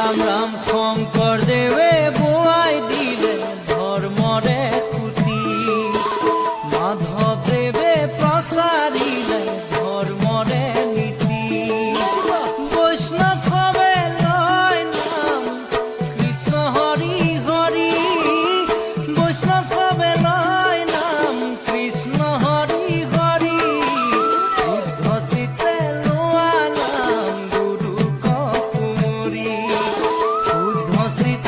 ৰাম ৰাম শংকৰদেৱে বোৱাই দিলে ধৰ্মৰে খুঁটি, মাধৱদেৱে প্ৰচাৰিলে ধৰ্মৰে নীতি। বৈষ্ণৱে লয় নাম কৃষ্ণ হৰি হৰি, বৈষ্ণৱে লয় নাম কৃষ্ণ হৰি হৰি। শুদ্ধ চিত্তে লোৱা নাম গুৰু কুমৰি, শুদ্ধ চিত্তে